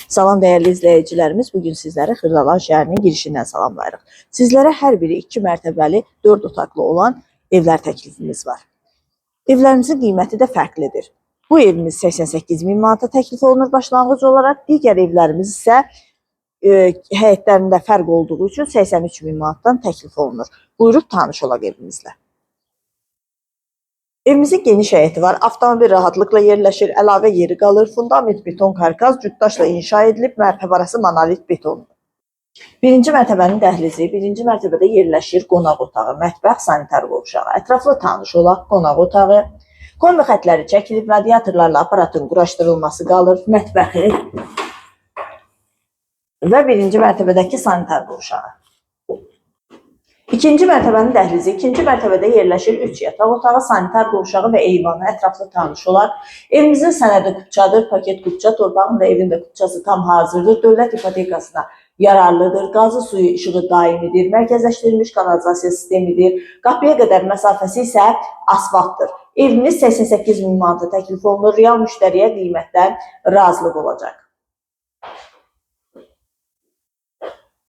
Salam dəyərli izləyicilərimiz, bu gün sizləri Xırdalan şəhərinin girişindən salamlayırıq. Sizlərə hər biri 2 mərtəbəli, 4 otaqlı olan evlər təklifimiz var. Evlərimizin qiyməti də fərqlidir. Bu evimiz 88 min manata təklif olunur başlanğıc olaraq. Digər evlərimiz isə həyətlərində fərq olduğu üçün 83 min manatdan təklif olunur. Buyurub tanış olaq evimizlə. Evimizin geniş həyəti var. Avtomobil rahatlıqla yerləşir, əlavə yeri qalır. Fundament beton karkaz cütdaşla inşa edilib, mərtəbə arası monolit betondur. Birinci mərtəbənin dəhlizi, birinci mərtəbədə yerləşir qonaq otağı, mətbəx, sanitar qovşağı. Ətraflı tanış olaq, qonaq otağı. Kombi xətləri çəkilib, radiatorlarla aparatın quraşdırılması qalır, mətbəxi və birinci mərtəbədəki sanitar qovşağı. İkinci mərtəbənin dəhlizi, ikinci mərtəbədə yerləşir 3 yataq otağı, sanitar qovşağı və eyvanı, ətraflı tanış olaq. Evimizin sənədi kupçadır, paket kupça, torpağın da evin də kupçası tam hazırdır. Dövlət ipotekasına yararlıdır. Qazı, suyu, işığı daimidir. Mərkəzləşdirilmiş kanalizasiya sistemidir. Qapıya qədər məsafəsi isə asfaltdır. Evimiz 88 min manata təklif olunur. Real müştəriyə qiymətdən razılıq olacaq.